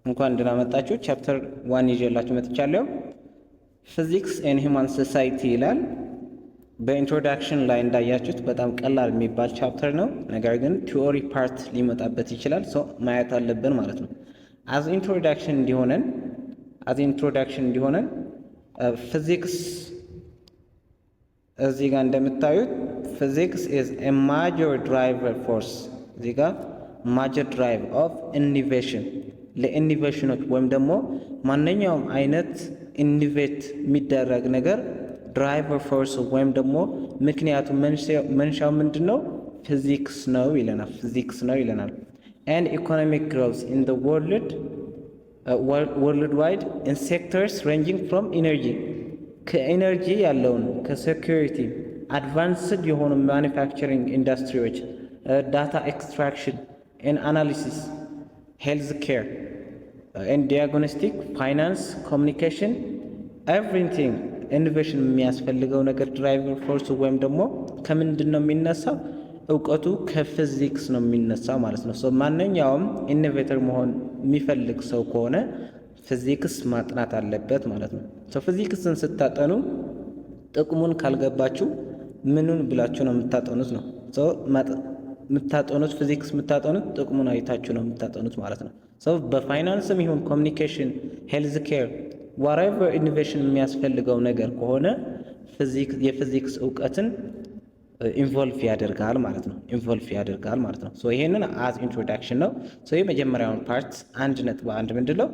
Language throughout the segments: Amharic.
እንኳን ደህና መጣችሁ። Chapter 1 ይዤላችሁ መጥቻለሁ። Physics and human society ይላል። በ introduction ላይ እንዳያችሁት በጣም ቀላል የሚባል chapter ነው። ነገር ግን theory part ሊመጣበት ይችላል። So ማየት አለብን ማለት ነው። As introduction እንዲሆነን ፊዚክስ እዚህ ጋር እንደምታዩት physics is a major driver force፣ እዚህ ጋር major drive of innovation፣ ለ innovation ኖች ወይም ደግሞ ማንኛውም አይነት innovate የሚደረግ ነገር driver force ወይም ደግሞ ምክንያቱ መንሻው ምንድን ነው? ፊዚክስ ነው ይለናል። ፊዚክስ ነው ይለናል። And economic growth in the worldwide in sectors ranging from energy፣ ከ energy ያለውን፣ ከ security፣ advanced የሆኑ manufacturing ኢንዱስትሪዎች፣ data extraction and analysis፣ health care and diagnostic፣ finance፣ communication፣ everything innovation የሚያስፈልገው ነገር driver force ወይም ደግሞ ከምንድን ነው የሚነሳው? እውቀቱ ከፊዚክስ ነው የሚነሳው ማለት ነው። ማንኛውም innovator መሆን የሚፈልግ ሰው ከሆነ ፊዚክስ ማጥናት አለበት ማለት ነው። ፊዚክስን ስታጠኑ ጥቅሙን ካልገባችሁ ምኑን ብላችሁ ነው የምታጠኑት ነው የምታጠኑት። ፊዚክስ የምታጠኑት ጥቅሙን አይታችሁ ነው የምታጠኑት ማለት ነው። በፋይናንስም ይሁን communication፣ health care፣ whatever innovation የሚያስፈልገው ነገር ከሆነ የፊዚክስ እውቀትን involve ያደርጋል ማለት ነው። Involve ያደርጋል ማለት ነው። So ይሄንን as introduction ነው። So የመጀመሪያውን part 1.1 ምንድን ነው?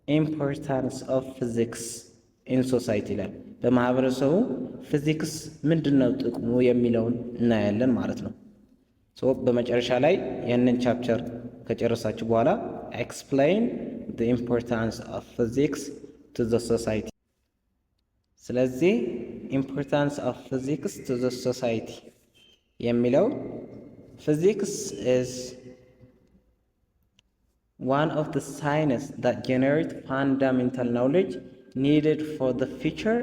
Importance of physics in society ይላል። በማህበረሰቡ ፊዚክስ ምንድን ነው ጥቅሙ የሚለውን እናያለን ማለት ነው። So በመጨረሻ ላይ ይህንን chapter ከጨረሳችሁ በኋላ explain the importance of physics to the society። ስለዚህ importance of physics to the society የሚለው physics is one of the science that generate fundamental knowledge needed for the future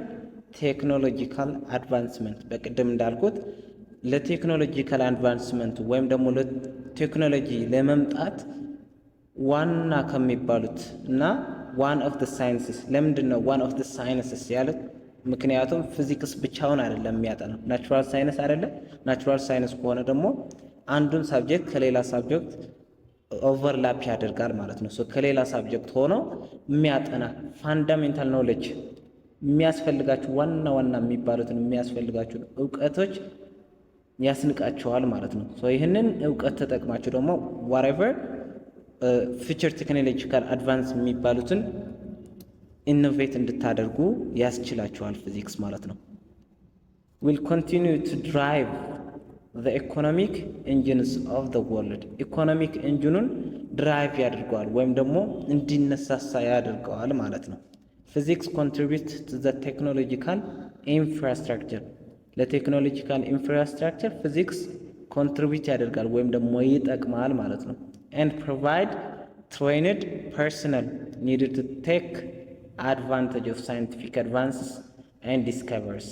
technological advancement። በቅድም እንዳልኩት ለ technological advancement ወይም ደግሞ ለቴክኖሎጂ ለመምጣት ዋና ከሚባሉት እና one of the sciences። ለምንድን ነው one of the sciences ያሉት? ምክንያቱም ፊዚክስ ብቻውን አይደለም የሚያጠናው፣ natural science አይደለም። Natural science ከሆነ ደግሞ አንዱን subject ከሌላ subject overlap ያደርጋል ማለት ነው። ከሌላ subject ሆኖ የሚያጠና fundamental knowledge የሚያስፈልጋችሁ ዋና ዋና የሚባሉትን የሚያስፈልጋችሁን እውቀቶች ያስንቃችኋል ማለት ነው። ይህንን እውቀት ተጠቅማችሁ ደግሞ whatever future technological advance የሚባሉትን innovate እንድታደርጉ ያስችላችኋል ፊዚክስ ማለት ነው። Will continue to drive the economic engines of the world፣ economic engine ኑን drive ያደርገዋል ወይም ደግሞ እንዲነሳሳ ያደርገዋል ማለት ነው። Physics contribute to the technological infrastructure፣ ለ technological infrastructure physics contribute ያደርጋል ወይም ደግሞ ይጠቅማል ማለት ነው። And provide trained personnel needed to take advantage of scientific advances and discoveries።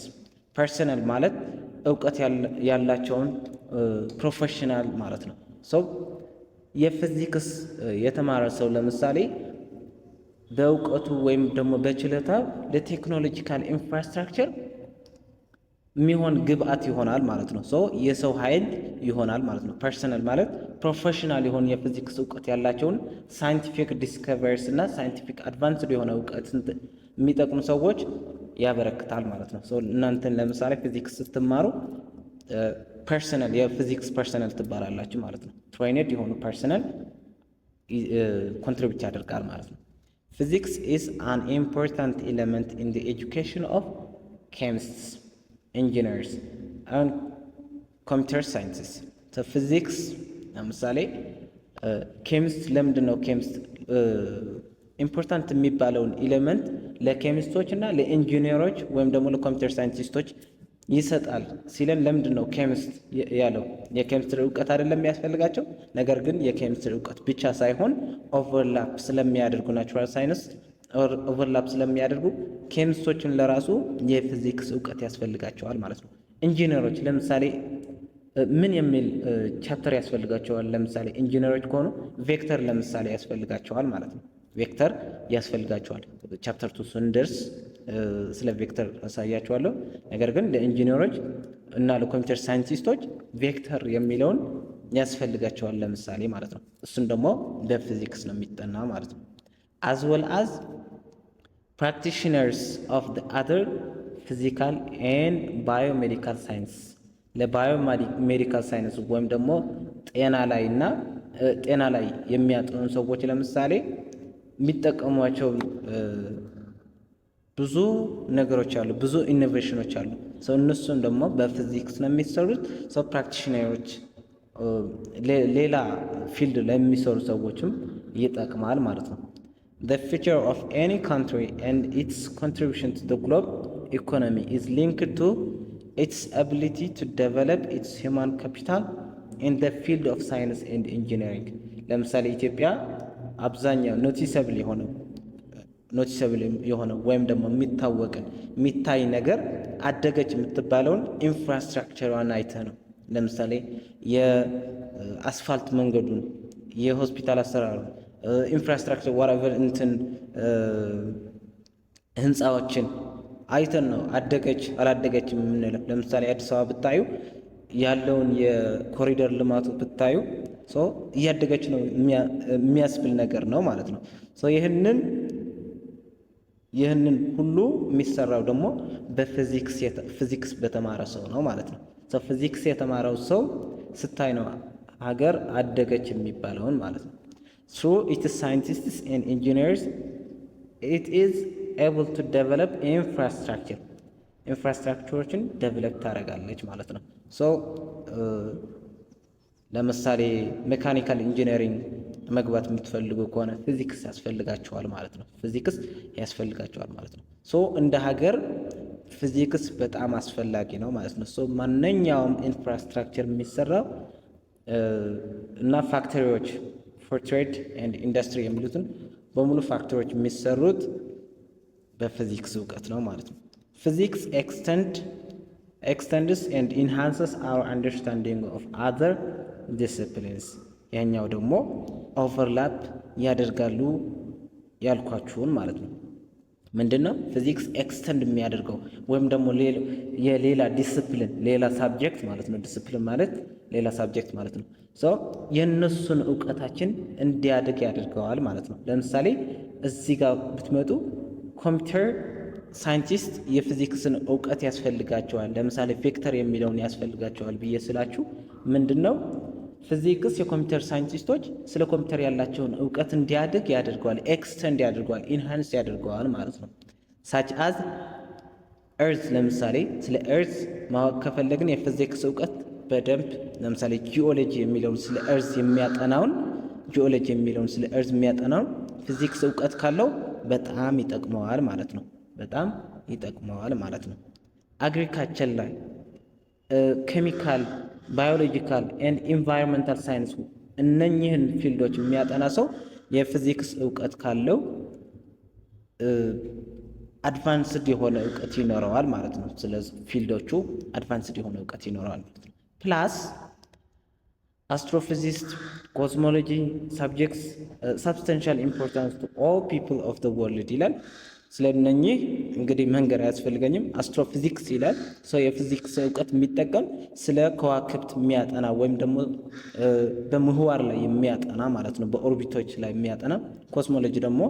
Personnel ማለት እውቀት ያላቸውን professional ማለት ነው። So የፊዚክስ የተማረ ሰው ለምሳሌ በእውቀቱ ወይም ደግሞ በችሎታው ለ technological infrastructure የሚሆን ግብአት ይሆናል ማለት ነው። So የሰው ኃይል ይሆናል ማለት ነው። Personnel ማለት professional የሆኑ የፊዚክስ እውቀት ያላቸውን scientific discoveries እና scientific advanced የሆነ እውቀት የሚጠቅሙ ሰዎች ያበረክታል ማለት ነው። እናንተን ለምሳሌ ፊዚክስ ስትማሩ personnel፣ የፊዚክስ personnel ትባላላችሁ ማለት ነው። Trained የሆኑ personnel contribute ያደርጋል ማለት ነው። Physics is an important element in the education of chemists, engineers and computer scientists። ፊዚክስ ለምሳሌ chemist፣ ለምንድን ነው chemist important የሚባለውን element ለ chemist ኦች እና ለኢንጂነሮች ወይም ደግሞ ለ computer scientist ኦች ይሰጣል ሲለን ለምንድን ነው chemist ያለው? የኬሚስትሪ እውቀት አይደለም የሚያስፈልጋቸው። ነገር ግን የኬሚስትሪ እውቀት ብቻ ሳይሆን overlap ስለሚያደርጉ፣ natural science overlap ስለሚያደርጉ chemist ኦችን ለራሱ የፊዚክስ እውቀት ያስፈልጋቸዋል ማለት ነው። ኢንጂነሮች ለምሳሌ ምን የሚል chapter ያስፈልጋቸዋል? ለምሳሌ ኢንጂነሮች ከሆኑ vector ለምሳሌ ያስፈልጋቸዋል ማለት ነው። Vector ያስፈልጋቸዋል። Chapter 2 ስንደርስ ስለ vector አሳያችኋለሁ። ነገር ግን ለኢንጂነሮች እና ለ computer scientist ኦች vector የሚለውን ያስፈልጋቸዋል ለምሳሌ ማለት ነው። እሱን ደግሞ በፊዚክስ ነው የሚጠና ማለት ነው። As well as practitioners of the other physical and biomedical science። ለ biomedical science ወይም ደግሞ ጤና ላይ እና ጤና ላይ የሚያጠኑ ሰዎች ለምሳሌ የሚጠቀሟቸው ብዙ ነገሮች አሉ፣ ብዙ innovation ኖች አሉ። So እነሱን ደግሞ በፊዚክስ ነው የሚሰሩት። So practitioner ኦች ሌላ field ለሚሰሩ ሰዎችም ይጠቅማል ማለት ነው። The future of any country and its contribution to the global economy is linked to its ability to develop its human capital in the field of science and engineering። ለምሳሌ ኢትዮጵያ አብዛኛው noticeable የሆነው ወይም ደግሞ የሚታወቅን የሚታይ ነገር አደገች የምትባለውን infrastructure ሯን አይተህ ነው። ለምሳሌ የአስፋልት መንገዱን፣ የሆስፒታል አሰራሩ፣ infrastructure whatever እንትን ህንፃዎችን አይተን ነው አደገች አላደገችም የምንለው። ለምሳሌ አዲስ አበባ ብታዩ፣ ያለውን የኮሪደር ልማቱ ብታዩ እያደገች ነው የሚያስብል ነገር ነው ማለት ነው። ይህንን ሁሉ የሚሰራው ደግሞ በፊዚክስ ፊዚክስ በተማረ ሰው ነው ማለት ነው። ፊዚክስ የተማረው ሰው ስታይ ነው ሀገር አደገች የሚባለውን ማለት ነው። Through its scientists and engineers, it is able to develop infrastructure ኦችን develop ታደርጋለች ማለት ነው። So ለምሳሌ mechanical engineering መግባት የምትፈልጉ ከሆነ ፊዚክስ ያስፈልጋችኋል ማለት ነው። ፊዚክስ ያስፈልጋችኋል ማለት ነው። So እንደ ሀገር ፊዚክስ በጣም አስፈላጊ ነው ማለት ነው። So ማንኛውም infrastructure የሚሰራው እና factory ዎች for trade and industry የሚሉትን በሙሉ factory ዎች የሚሰሩት በፊዚክስ እውቀት ነው ማለት ነው። Physics extends and enhances our understanding of other disciplines። ይህኛው ደግሞ overlap ያደርጋሉ ያልኳችሁን ማለት ነው። ምንድን ነው ፊዚክስ extend የሚያደርገው ወይም ደግሞ የሌላ ዲስፕሊን ሌላ subject ማለት ነው። ዲስፕሊን ማለት ሌላ subject ማለት ነው። So የእነሱን እውቀታችን እንዲያድግ ያደርገዋል ማለት ነው። ለምሳሌ እዚህ ጋር ብትመጡ computer scientist የፊዚክስን እውቀት ያስፈልጋቸዋል። ለምሳሌ vector የሚለውን ያስፈልጋቸዋል ብዬ ስላችሁ ምንድን ነው ፊዚክስ የ computer scientist ኦች ስለ ኮምፒውተር ያላቸውን እውቀት እንዲያድግ ያደርገዋል፣ extend ያደርገዋል፣ enhance ያደርገዋል ማለት ነው። Such as earth፣ ለምሳሌ ስለ earth ማወቅ ከፈለግን የፊዚክስ እውቀት በደንብ ለምሳሌ ጂኦሎጂ የሚለውን ስለ earth የሚያጠናውን ጂኦሎጂ የሚለውን ስለ earth የሚያጠናውን ፊዚክስ እውቀት ካለው በጣም ይጠቅመዋል ማለት ነው። በጣም ይጠቅመዋል ማለት ነው። Agriculture ላይ፣ chemical፣ biological and environmental science እነኚህን field ኦች የሚያጠና ሰው የፊዚክስ እውቀት ካለው advanced የሆነ እውቀት ይኖረዋል ማለት ነው። ስለ field ኦቹ advanced የሆነ እውቀት ይኖረዋል ማለት ነው። Plus astrophysicist፣ cosmology subjects substantial importance to all people of the world ይላል። ስለ እነኚህ እንግዲህ መንገር አያስፈልገኝም። Astrophysics ይላል። So የፊዚክስ እውቀት የሚጠቀም ስለ ከዋክብት የሚያጠና ወይም ደግሞ በምህዋር ላይ የሚያጠና ማለት ነው፣ በ orbit ኦች ላይ የሚያጠና። Cosmology ደግሞ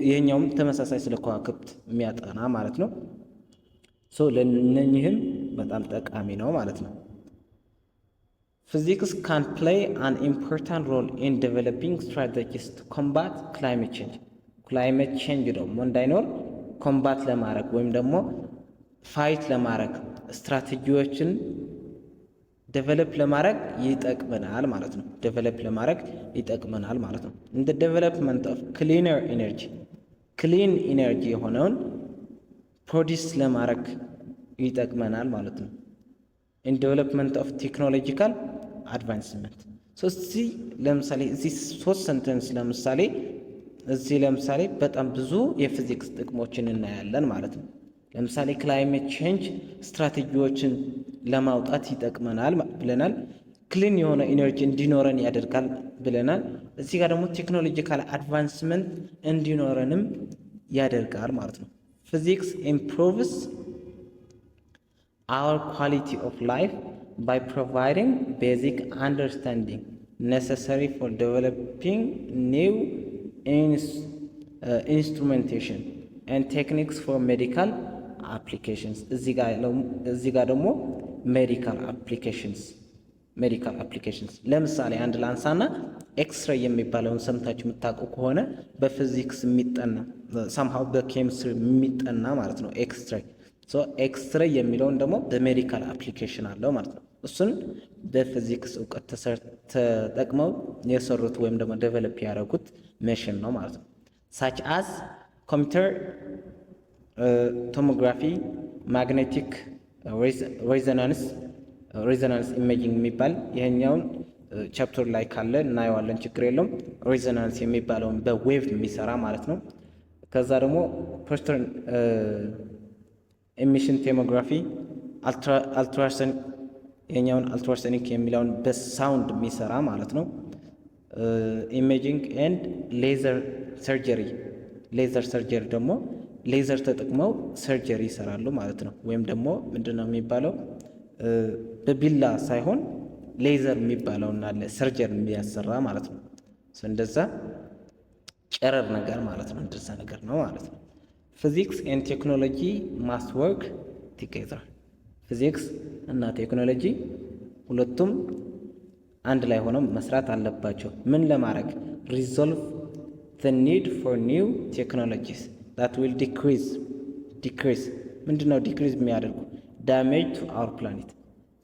ይህኛውም ተመሳሳይ ስለ ከዋክብት የሚያጠና ማለት ነው። So ለእነኚህም በጣም ጠቃሚ ነው ማለት ነው። Physics can play an important role in developing strategies to combat climate change። Climate change ደግሞ እንዳይኖር combat ለማድረግ ወይም ደግሞ fight ለማድረግ ስትራቴጂዎችን develop ለማድረግ ይጠቅመናል ማለት ነው። Develop ለማድረግ ይጠቅመናል ማለት ነው። In development of cleaner energy፣ clean energy የሆነውን produce ለማድረግ ይጠቅመናል ማለት ነው። In development of technological advancement። እዚህ ለምሳሌ እዚህ ሶስት sentence ለምሳሌ እዚህ ለምሳሌ በጣም ብዙ የፊዚክስ ጥቅሞችን እናያለን ማለት ነው። ለምሳሌ climate change ስትራቴጂዎችን ለማውጣት ይጠቅመናል ብለናል። Clean የሆነ energy እንዲኖረን ያደርጋል ብለናል። እዚህ ጋር ደግሞ technological advancement እንዲኖረንም ያደርጋል ማለት ነው። Physics improves our quality of life by providing basic understanding necessary for developing new instrumentation and techniques for medical applications። እዚህ ጋር ደግሞ medical applications ለምሳሌ አንድ ላንሳና ኤክስሬይ የሚባለውን ሰምታችሁ የምታውቁ ከሆነ በፊዚክስ የሚጠና፣ somehow በ chemistry የሚጠና ማለት ነው። X-ray የሚለውን ደግሞ በ medical application አለው ማለት ነው። እሱን በፊዚክስ እውቀት ተጠቅመው የሰሩት ወይም ደግሞ develop ያደረጉት መሽን ነው ማለት ነው። Such as computer tomography፣ magnetic resonance imaging የሚባል፣ ይሄኛውን chapter ላይ ካለ እናየዋለን፣ ችግር የለውም። Resonance የሚባለውን በ wave የሚሰራ ማለት ነው። ከዛ ደግሞ positron emission tomography፣ ultrasonic፣ ይሄኛውን ultrasonic የሚለውን በ sound የሚሰራ ማለት ነው። Imaging and laser surgery። Laser surgery ደግሞ ሌዘር ተጠቅመው surgery ይሰራሉ ማለት ነው። ወይም ደግሞ ምንድን ነው የሚባለው፣ በቢላ ሳይሆን ሌዘር የሚባለውን አለ surgery የሚያሰራ ማለት ነው። እንደዛ ጨረር ነገር ማለት ነው። እንደዛ ነገር ነው ማለት ነው። Physics and technology must work together። ፊዚክስ እና ቴክኖሎጂ ሁለቱም አንድ ላይ ሆነው መስራት አለባቸው። ምን ለማድረግ? Resolve the need for new technologies that will decrease። ምንድን ነው decrease የሚያደርጉ? Damage to our planet፣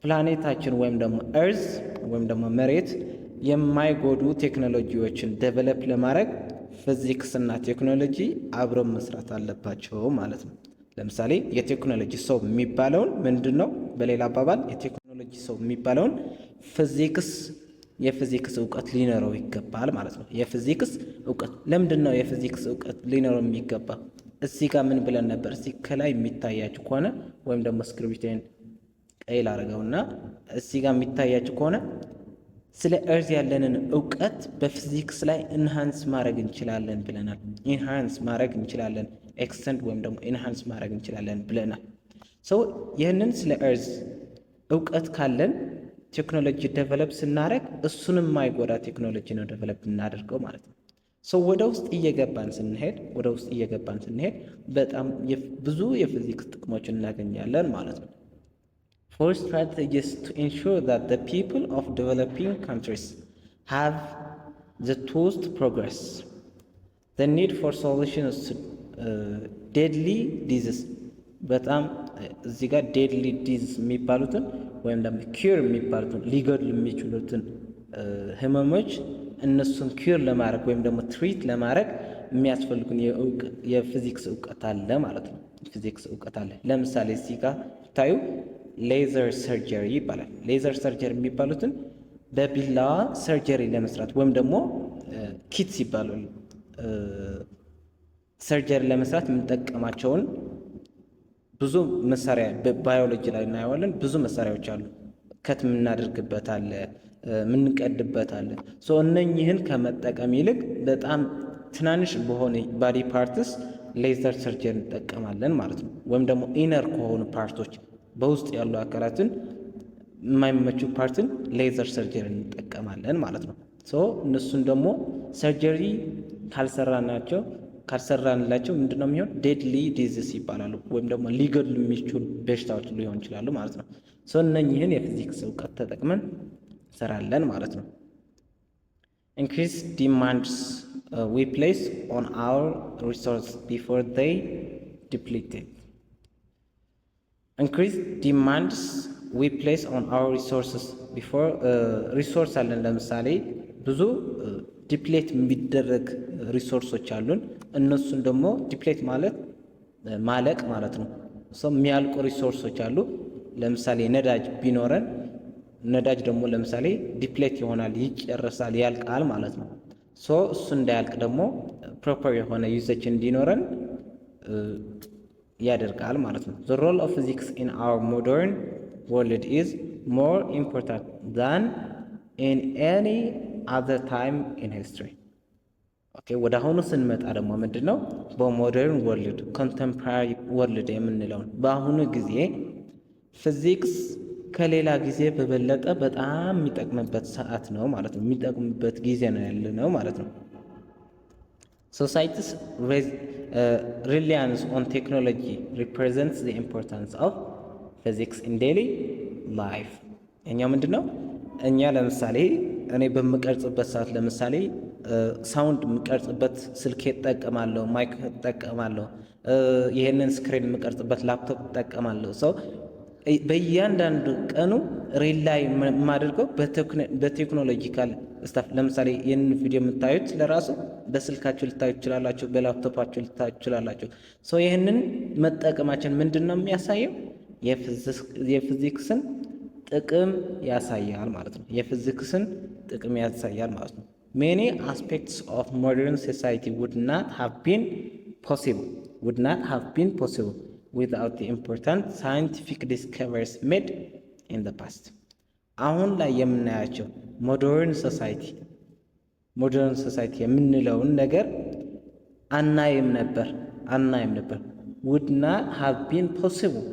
ፕላኔታችን ወይም ደግሞ earth ወይም ደግሞ መሬት የማይጎዱ ቴክኖሎጂዎችን develop ለማድረግ ፊዚክስ እና ቴክኖሎጂ አብረው መስራት አለባቸው ማለት ነው። ለምሳሌ የቴክኖሎጂ ሰው የሚባለውን ምንድን ነው? በሌላ አባባል የቴክኖሎጂ ሰው የሚባለውን ፊዚክስ፣ የፊዚክስ እውቀት ሊኖረው ይገባል ማለት ነው። የፊዚክስ እውቀት ለምንድን ነው የፊዚክስ እውቀት ሊኖረው የሚገባ? እዚህ ጋር ምን ብለን ነበር? እዚህ ከላይ የሚታያችሁ ከሆነ ወይም ደግሞ እስክሪብቶዬን ቀይ ላደርገውና እዚህ ጋር የሚታያችሁ ከሆነ ስለ earth ያለንን እውቀት በፊዚክስ ላይ enhance ማድረግ እንችላለን ብለናል። Enhance ማድረግ እንችላለን፣ extend ወይም ደግሞ enhance ማድረግ እንችላለን ብለናል። So ይህንን ስለ earth እውቀት ካለን ቴክኖሎጂ develop ስናደርግ እሱን የማይጎዳ ቴክኖሎጂ ነው develop የምናደርገው ማለት ነው። So ወደ ውስጥ እየገባን ስንሄድ በጣም ብዙ የፊዚክስ ጥቅሞችን እናገኛለን ማለት ነው። For strategies to ensure that the people of developing countries have the tools to progress, the need for solutions to deadly disease። በጣም እዚህ ጋር deadly disease የሚባሉትን ወይም ደግሞ cure የሚባሉትን፣ ሊገድሉ የሚችሉትን ህመሞች እነሱን cure ለማድረግ ወይም ደግሞ treat ለማድረግ የሚያስፈልጉን የፊዚክስ እውቀት አለ ማለት ነው። ፊዚክስ እውቀት አለ። ለምሳሌ እዚህ ጋር ታዩ laser surgery ይባላል። Laser surgery የሚባሉትን በቢላዋ surgery ለመስራት ወይም ደግሞ kits ይባላሉ፣ surgery ለመስራት የምንጠቀማቸውን ብዙ መሳሪያ በባዮሎጂ ላይ እናየዋለን። ብዙ መሳሪያዎች አሉ። Cut የምናደርግበት አለ፣ የምንቀድበት አለ። So እነኚህን ከመጠቀም ይልቅ በጣም ትናንሽ በሆነ body parts laser surgery እንጠቀማለን ማለት ነው። ወይም ደግሞ inner ከሆኑ part ኦች፣ በውስጥ ያሉ አካላትን የማይመቹ part ን laser surgery እንጠቀማለን ማለት ነው። So እነሱን ደግሞ surgery ካልሰራንላቸው ምንድነው የሚሆን? Deadly disease ይባላሉ ወይም ደግሞ ሊገድሉ የሚችሉ በሽታዎች ሊሆን ይችላሉ ማለት ነው። So እነኚህን የፊዚክስ እውቀት ተጠቅመን እንሰራለን ማለት ነው። Increase demands we place on our resource before they depleted. Increase demands we place on our resources before፣ resource አለን። ለምሳሌ ብዙ deplete የሚደረግ resource ኦች አሉን። እነሱን ደግሞ፣ deplete ማለት ማለቅ ማለት ነው። የሚያልቁ resource ኦች አሉ። ለምሳሌ ነዳጅ ቢኖረን ነዳጅ ደግሞ ለምሳሌ deplete ይሆናል፣ ይጨረሳል፣ ያልቃል ማለት ነው። So እሱ እንዳያልቅ ደግሞ proper የሆነ usage እንዲኖረን ያደርጋል ማለት ነው። The role of physics in our modern world is more important than in any other time in history። Okay፣ ወደ አሁኑ ስንመጣ ደግሞ ምንድን ነው? በ modern world፣ contemporary world የምንለውን በአሁኑ ጊዜ ፊዚክስ ከሌላ ጊዜ በበለጠ በጣም የሚጠቅምበት ሰዓት ነው ማለት ነው። የሚጠቅምበት ጊዜ ነው ያለ ነው ማለት ነው። Society's reliance on technology represents the importance of physics in daily life። እኛ ምንድን ነው፣ እኛ ለምሳሌ እኔ በምቀርጽበት ሰዓት ለምሳሌ sound የምቀርጽበት ስልኬ እጠቀማለሁ፣ mic እጠቀማለሁ፣ ይህንን screen የምቀርጽበት ላፕቶፕ እጠቀማለሁ። So በእያንዳንዱ ቀኑ rely የማደርገው በ technological stuff። ለምሳሌ ይህንን ቪዲዮ የምታዩት ለራሱ በስልካችሁ ልታዩ ትችላላችሁ፣ በላፕቶፓችሁ ልታዩ ትችላላችሁ። So ይህንን መጠቀማችን ምንድን ነው የሚያሳየው? የፊዚክስን ጥቅም ያሳያል ማለት ነው። የፊዚክስን ጥቅም ያሳያል ማለት ነው። Many aspects of modern society would not have been possible without the important scientific discoveries made in the past። አሁን ላይ የምናያቸው modern society የምንለውን ነገር አናይም ነበር። Would not have been possible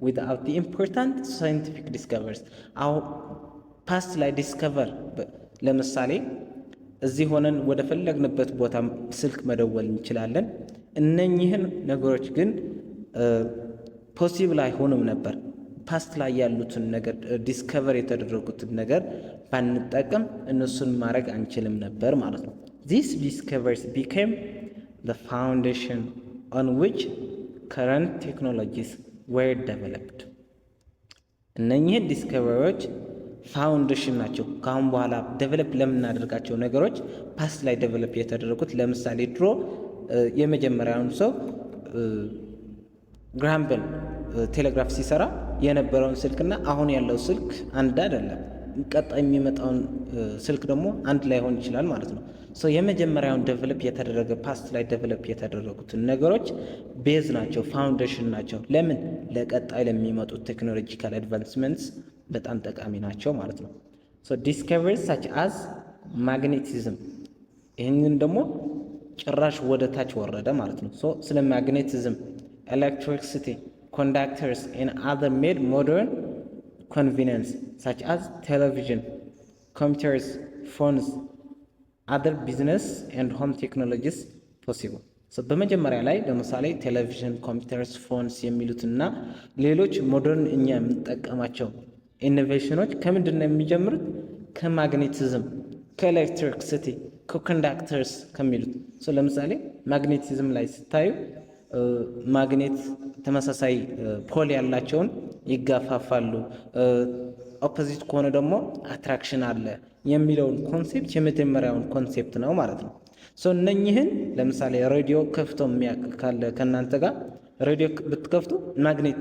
without the important scientific discoveries። አሁን past ላይ discover፣ ለምሳሌ እዚህ ሆነን ወደ ፈለግንበት ቦታ ስልክ መደወል እንችላለን። እነኚህን ነገሮች ግን possible አይሆንም ነበር። Past ላይ ያሉትን ነገር፣ discover የተደረጉትን ነገር ባንጠቀም እነሱን ማድረግ አንችልም ነበር ማለት ነው። These discoveries became the foundation on which current technologies were developed። እነኚህን discovery ዎች foundation ናቸው። ከአሁን በኋላ develop ለምናደርጋቸው ነገሮች past ላይ develop የተደረጉት፣ ለምሳሌ ድሮ የመጀመሪያውን ሰው ግራሃም ቤል ቴሌግራፍ ሲሰራ የነበረውን ስልክና አሁን ያለው ስልክ አንድ አይደለም። ቀጣይ የሚመጣውን ስልክ ደግሞ አንድ ላይሆን ይችላል ማለት ነው። So የመጀመሪያውን develop የተደረገ፣ past ላይ develop የተደረጉትን ነገሮች base ናቸው፣ foundation ናቸው። ለምን? ለቀጣይ ለሚመጡት technological advancements በጣም ጠቃሚ ናቸው ማለት ነው። So discoveries such as magnetism፣ ይህንን ደግሞ ጭራሽ ወደ ታች ወረደ ማለት ነው። So ስለ magnetism፣ electricity፣ conductors and other made modern convenience such as television፣ computers፣ phones፣ other business and home technologies possible። በመጀመሪያ ላይ ለምሳሌ ቴሌቪዥን፣ computers፣ phones የሚሉትና ሌሎች modern እኛ የምንጠቀማቸው innovation ኖች ከምንድን ነው የሚጀምሩት? ከ magnetism፣ ከ electricity፣ ከ conductors ከሚሉት። ለምሳሌ magnetism ላይ ስታዩ ማግኔት ተመሳሳይ pole ያላቸውን ይጋፋፋሉ፣ opposite ከሆነ ደግሞ attraction አለ የሚለውን concept የመጀመሪያውን concept ነው ማለት ነው። So እነኝህን ለምሳሌ ሬዲዮ ከፍቶ የሚያውቅ ካለ ከእናንተ ጋር ሬዲዮ ብትከፍቱ ማግኔት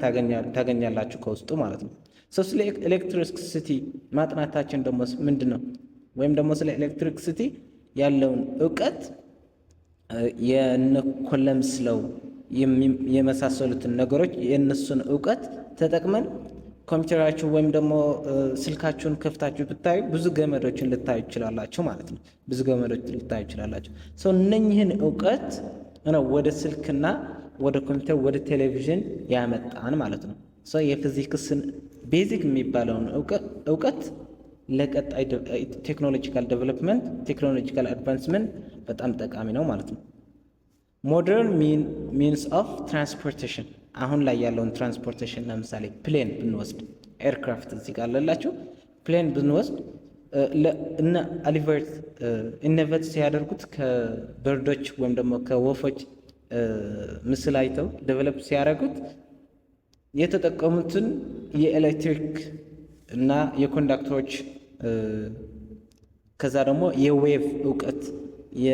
ታገኛላችሁ ከውስጡ ማለት ነው። So ስለ electricity ማጥናታችን ደግሞ ምንድን ነው? ወይም ደግሞ ስለ electricity ያለውን እውቀት የነ Coulomb's law የመሳሰሉትን ነገሮች የእነሱን እውቀት ተጠቅመን ኮምፒውተራችሁ ወይም ደግሞ ስልካችሁን ከፍታችሁ ብታዩ ብዙ ገመዶችን ልታዩ ትችላላችሁ ማለት ነው። ብዙ ገመዶችን ልታዩ ትችላላችሁ። So እነኝህን እውቀት ነው ወደ ስልክና ወደ ኮምፒውተር፣ ወደ ቴሌቪዥን ያመጣን ማለት ነው። So የፊዚክስን basic የሚባለውን እውቀት ለቀጣይ technological development፣ technological advancement በጣም ጠቃሚ ነው ማለት ነው። Modern means of transportation፣ አሁን ላይ ያለውን transportation ለምሳሌ plane ብንወስድ፣ aircraft እዚህ ጋር አለላችሁ፣ plane ብንወስድ እነ አልበርት innovate ሲያደርጉት ከ bird ኦች ወይም ደግሞ ከወፎች ምስል አይተው develop ሲያደርጉት የተጠቀሙትን የኤሌክትሪክ እና የ conductor ኦች፣ ከዛ ደግሞ የ wave እውቀት፣ የ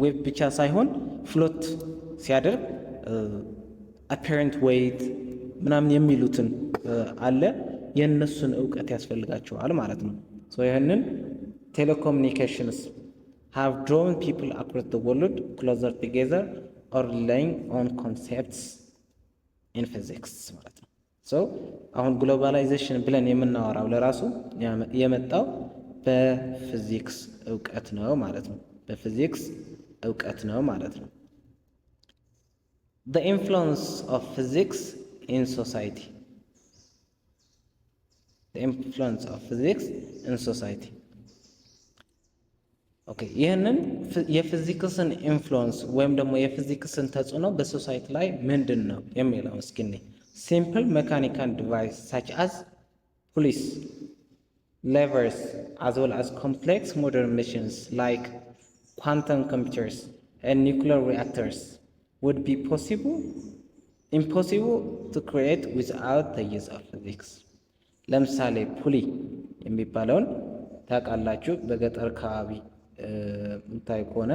wave ብቻ ሳይሆን float ሲያደርግ apparent weight ምናምን የሚሉትን አለ፣ የእነሱን እውቀት ያስፈልጋቸዋል ማለት ነው። ይህንን telecommunications have drawn people across the world closer together or relying on concepts in physics ማለት ነው። So አሁን globalization ብለን የምናወራው ለራሱ የመጣው በፊዚክስ እውቀት ነው ማለት ነው። በፊዚክስ እውቀት ነው ማለት ነው። The influence of physics in society. The influence of physics in society. Okay, ይህንን የፊዚክስን influence ወይም ደግሞ የፊዚክስን ተጽዕኖ በ society ላይ ምንድን ነው የሚለው እስኪ simple mechanical device such as pulleys, levers, as well as complex modern machines like quantum computers and nuclear reactors would be possible impossible to create without the use of physics። ለምሳሌ pulley የሚባለውን ታውቃላችሁ። በገጠር አካባቢ የምታይ ከሆነ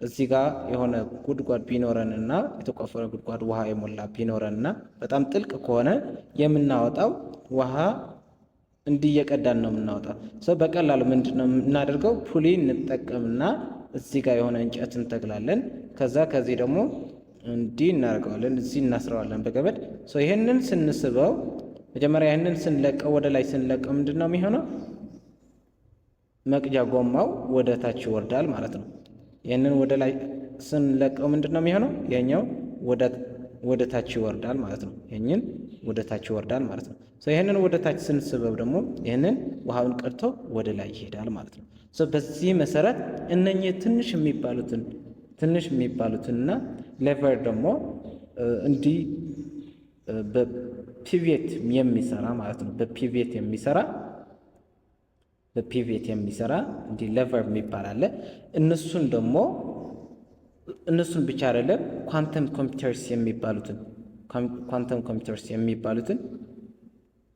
እዚህ ጋር የሆነ ጉድጓድ ቢኖረን እና የተቆፈረ ጉድጓድ ውሃ የሞላ ቢኖረን እና በጣም ጥልቅ ከሆነ የምናወጣው ውሃ እንዲህ እየቀዳን ነው የምናወጣው። So በቀላሉ ምንድን ነው የምናደርገው? Pulley እንጠቀምና እዚህ ጋር የሆነ እንጨት እንተክላለን። ከዛ ከዚህ ደግሞ እንዲህ እናደርገዋለን፣ እዚህ እናስረዋለን በገመድ። ይህንን ስንስበው መጀመሪያ ይህንን ስንለቀው፣ ወደ ላይ ስንለቀው ምንድን ነው የሚሆነው? መቅጃ ጎማው ወደ ታች ይወርዳል ማለት ነው። ይህንን ወደ ላይ ስንለቀው ምንድን ነው የሚሆነው? ይሄኛው ወደ ታች ይወርዳል ማለት ነው። ይህንን ወደ ታች ይወርዳል ማለት ነው። ይህንን ወደ ታች ስንስበው ደግሞ ይህንን ውሃውን ቀድቶ ወደ ላይ ይሄዳል ማለት ነው። በዚህ መሰረት እነኚህ ትንሽ የሚባሉትንና lever ደግሞ እንዲህ በ pivot የሚሰራ ማለት ነው። በ pivot የሚሰራ እንዲህ lever የሚባል አለ። እነሱን ደግሞ እነሱን ብቻ አይደለም፣ quantum computers የሚባሉትን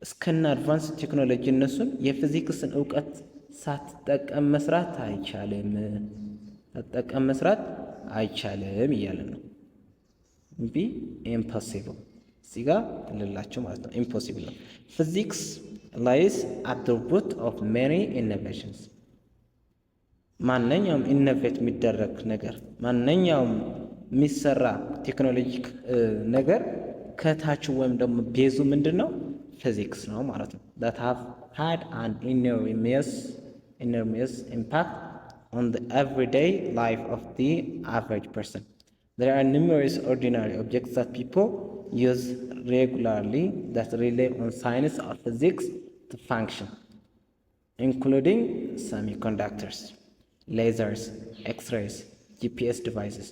እስከነ advance technology እነሱን የፊዚክስን እውቀት ሳትጠቀም መስራት አይቻልም፣ ሳትጠቀም መስራት አይቻልም እያለን ነው። Be impossible እዚህ ጋር ልላቸው ማለት ነው። Impossible ነው። Physics lies at the root of many innovations። ማንኛውም innovate የሚደረግ ነገር፣ ማንኛውም የሚሰራ technologic ነገር ከታች ወይም ደግሞ base ኡ ምንድን ነው? ፊዚክስ ነው ማለት ነው። That have had an enormous impact on the everyday life of the average person. There are numerous ordinary objects that people use regularly that rely on science or physics to function, including semiconductors, lasers, X-rays, GPS devices,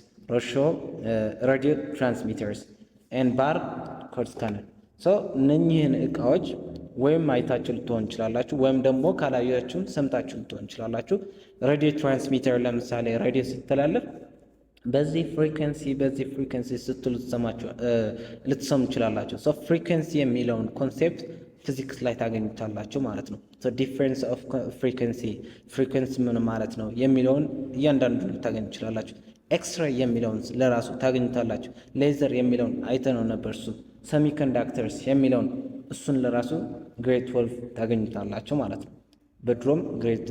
radio transmitters, and bar code scanner. So እነኚህን እቃዎች ወይም አይታችሁ ልትሆን ይችላላችሁ፣ ወይም ደግሞ ካላያችሁም ሰምታችሁ ልትሆን ይችላላችሁ። Radio transmitter ለምሳሌ ሬዲዮ ሲተላለፍ በዚህ frequency ስትሉ ልትሰሙ ትችላላችሁ። So frequency የሚለውን concept ፊዚክስ ላይ ታገኙታላችሁ ማለት ነው። Difference of frequency፣ frequency ምን ማለት ነው የሚለውን እያንዳንዱ ልታገኙ ትችላላችሁ። ኤክስሬይ የሚለውን ለራሱ ታገኙታላችሁ። ሌዘር የሚለውን አይተነው ነበር እሱ። Semiconductors የሚለውን እሱን ለራሱ grade 12 ታገኙታላችሁ ማለት ነው። በድሮም grade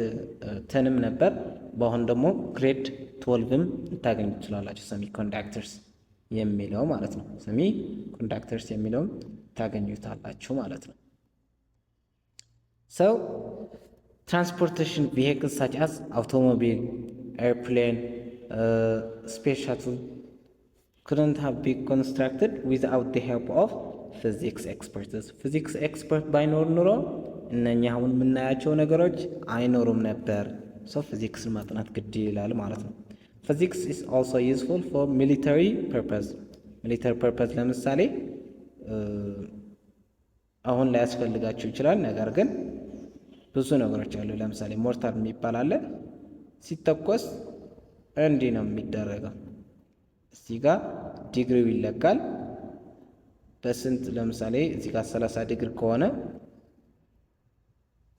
10 ም ነበር፣ በአሁን ደግሞ grade 12 ም ልታገኙ ትችላላችሁ። Semiconductors የሚለው ማለት ነው። Semiconductors የሚለውን ታገኙታላችሁ ማለት ነው። So transportation vehicles such as automobile, airplane, space shuttle couldn't have been constructed without the help of physics experts። Physics expert ባይኖር ኑሮ እነኛ አሁን የምናያቸው ነገሮች አይኖሩም ነበር። So ፊዚክስን ማጥናት ግድ ይላል ማለት ነው። Physics is also useful for military purpose። Military purpose ለምሳሌ አሁን ላያስፈልጋችሁ ይችላል። ነገር ግን ብዙ ነገሮች አሉ። ለምሳሌ ሞርታር የሚባል አለ። ሲተኮስ እንዲህ ነው የሚደረገው። እዚህ ጋር ዲግሪው ይለካል። በስንት ለምሳሌ እዚህ ጋር 30 ዲግሪ ከሆነ፣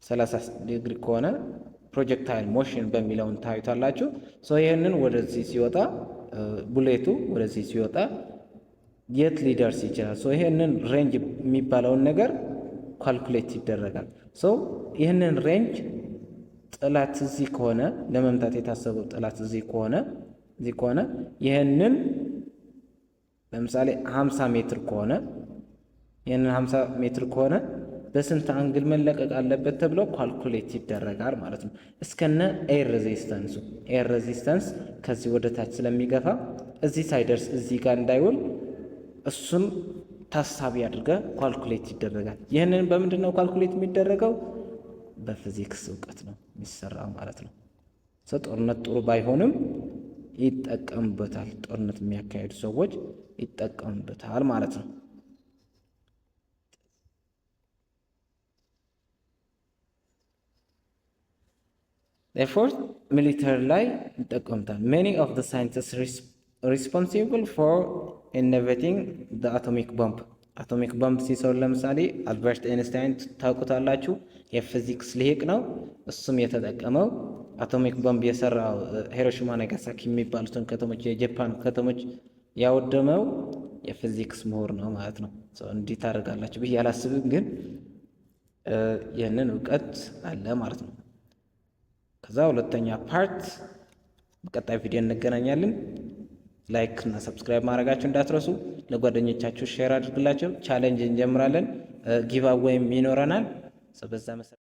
30 ዲግሪ ከሆነ projectile motion በሚለውን ታዩታላችሁ። So ይህንን ወደዚህ ሲወጣ፣ bullet ኡ ወደዚህ ሲወጣ የት ሊደርስ ይችላል? So ይህንን range የሚባለውን ነገር calculate ይደረጋል። So ይህንን range ጠላት እዚህ ከሆነ፣ ለመምታት የታሰበው ጠላት እዚህ ከሆነ ይህንን ለምሳሌ 50 ሜትር ከሆነ ይህንን 50 ሜትር ከሆነ በስንት angle መለቀቅ አለበት ተብሎ calculate ይደረጋል ማለት ነው። እስከነ air resistance ኡ፣ air resistance ከዚህ ወደ ታች ስለሚገፋ እዚህ ሳይደርስ እዚህ ጋር እንዳይውል እሱን ታሳቢ አድርገ calculate ይደረጋል። ይህንን በምንድን ነው calculate የሚደረገው? በፊዚክስ እውቀት ነው የሚሰራው ማለት ነው። ጦርነት ጥሩ ባይሆንም ይጠቀሙበታል። ጦርነት የሚያካሂዱ ሰዎች ይጠቀሙበታል ማለት ነው። Therefore military ላይ ይጠቀሙታል። Many of the scientists responsible for innovating the atomic bomb፣ atomic bomb ሲሰሩ ለምሳሌ አልበርት አይንስታይን ታውቁታላችሁ፣ የፊዚክስ ልሂቅ ነው። እሱም የተጠቀመው atomic bomb የሰራው ሂሮሺማ ናጋሳኪ የሚባሉትን ከተሞች፣ የጃፓን ከተሞች ያወደመው የፊዚክስ ምሁር ነው ማለት ነው። እንዲህ ታደርጋላችሁ ብዬ አላስብም፣ ግን ይህንን እውቀት አለ ማለት ነው። ከዛ ሁለተኛ part በቀጣይ ቪዲዮ እንገናኛለን። Like እና subscribe ማድረጋችሁ እንዳትረሱ። ለጓደኞቻችሁ share አድርግላቸው። Challenge እንጀምራለን። Giveaway ም ይኖረናል። በዛ መሰረት